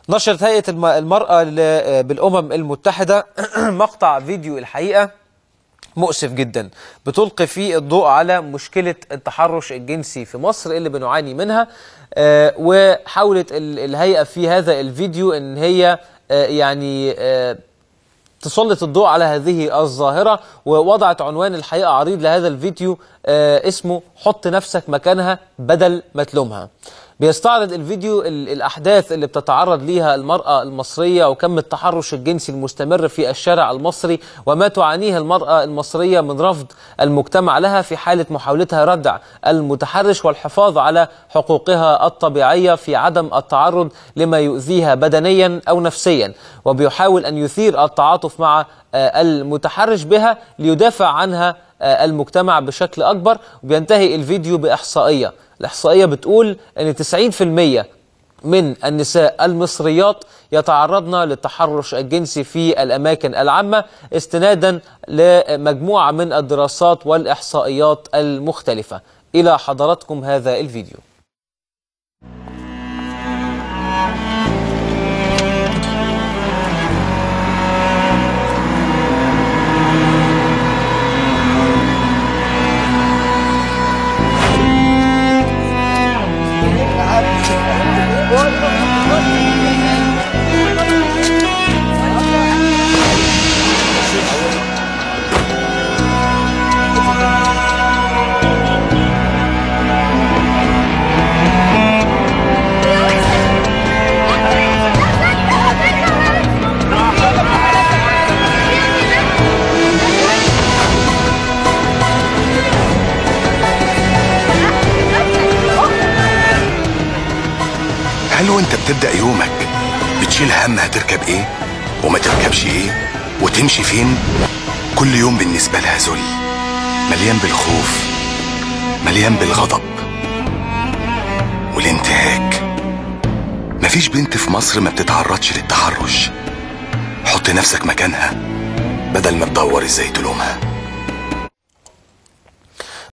نشرت هيئة المرأة بالأمم المتحدة مقطع فيديو الحقيقة مؤسف جدا بتلقي فيه الضوء على مشكلة التحرش الجنسي في مصر اللي بنعاني منها. وحاولت الهيئة في هذا الفيديو ان هي يعني تسلط الضوء على هذه الظاهرة، ووضعت عنوان الحقيقة عريض لهذا الفيديو اسمه حط نفسك مكانها بدل ما تلومها. بيستعرض الفيديو الأحداث اللي بتتعرض ليها المرأة المصرية وكم التحرش الجنسي المستمر في الشارع المصري وما تعانيه المرأة المصرية من رفض المجتمع لها في حالة محاولتها ردع المتحرش والحفاظ على حقوقها الطبيعية في عدم التعرض لما يؤذيها بدنيا أو نفسيا، وبيحاول أن يثير التعاطف مع المتحرش بها ليدافع عنها المجتمع بشكل أكبر. وبينتهي الفيديو بإحصائية، الإحصائية بتقول أن 90% من النساء المصريات يتعرضن للتحرش الجنسي في الأماكن العامة، استنادا لمجموعة من الدراسات والإحصائيات المختلفة. إلى حضراتكم هذا الفيديو. هل وانت بتبدأ يومك بتشيل هم هتركب ايه وما تركبش ايه وتمشي فين؟ كل يوم بالنسبة لها ذل، مليان بالخوف، مليان بالغضب والانتهاك. مفيش بنت في مصر ما بتتعرضش للتحرش. حط نفسك مكانها بدل ما تدور ازاي تلومها.